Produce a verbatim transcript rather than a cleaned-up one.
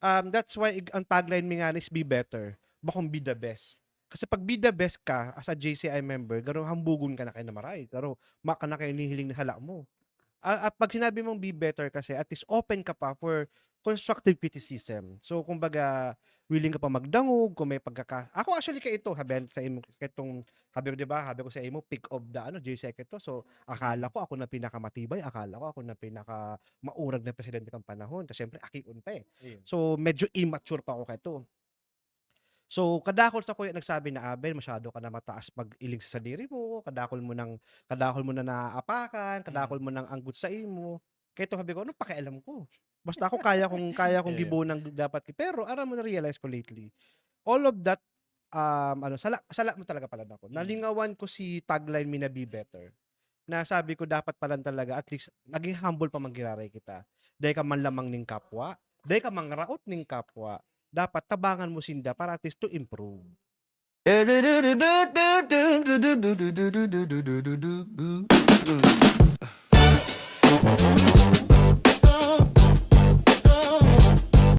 Um, that's why ig- ang tagline mi nga is "Be better," bakong "Be the best." Kasi pag "Be the best" ka as a J C I member, garo hambugon ka na kayo na maray. Garo, ma ka na kayo nihiling na hala mo. Ah, at pag sinabi mong "Be better" kasi, at least open ka pa for constructive criticism. So, kumbaga, willing ka pa magdangog kung may pagkaka-, ako actually kayo ito, habihan sa imo, kaitong, habi ko, di ba, habi ko sa imo, pick of the, ano, J C I kayo ito. So, akala ko ako na pinakamatibay, akala ko ako na pinakamaurag na presidente kang panahon. Kasi syempre, akion pa eh. Ayun. So, medyo immature pa ako kayo. So, kadakol sa kuya nagsabi na, "Abel, masyado ka na mataas mag-iling sa sadiri mo, kadakol mo nang, kadakol mo na naaapakan, kadakol mo nang anggot sa imo." Kaya ito, sabi ko, "Anong pakialam ko? Basta ako kaya kong, kaya kong Yeah. gibunan dapat." Pero, aram mo, na-realize ko lately, all of that, um, ano, sala, sala mo talaga pala ako. Mm. Nalingawan ko si tagline mi na "Be better." Na sabi ko, dapat pala talaga, at least, naging humble pa man giraray kita. Dai ka manlamang ning kapwa, dai ka mangraot ning kapwa. Dapat tabangan mo sinda para at least to improve.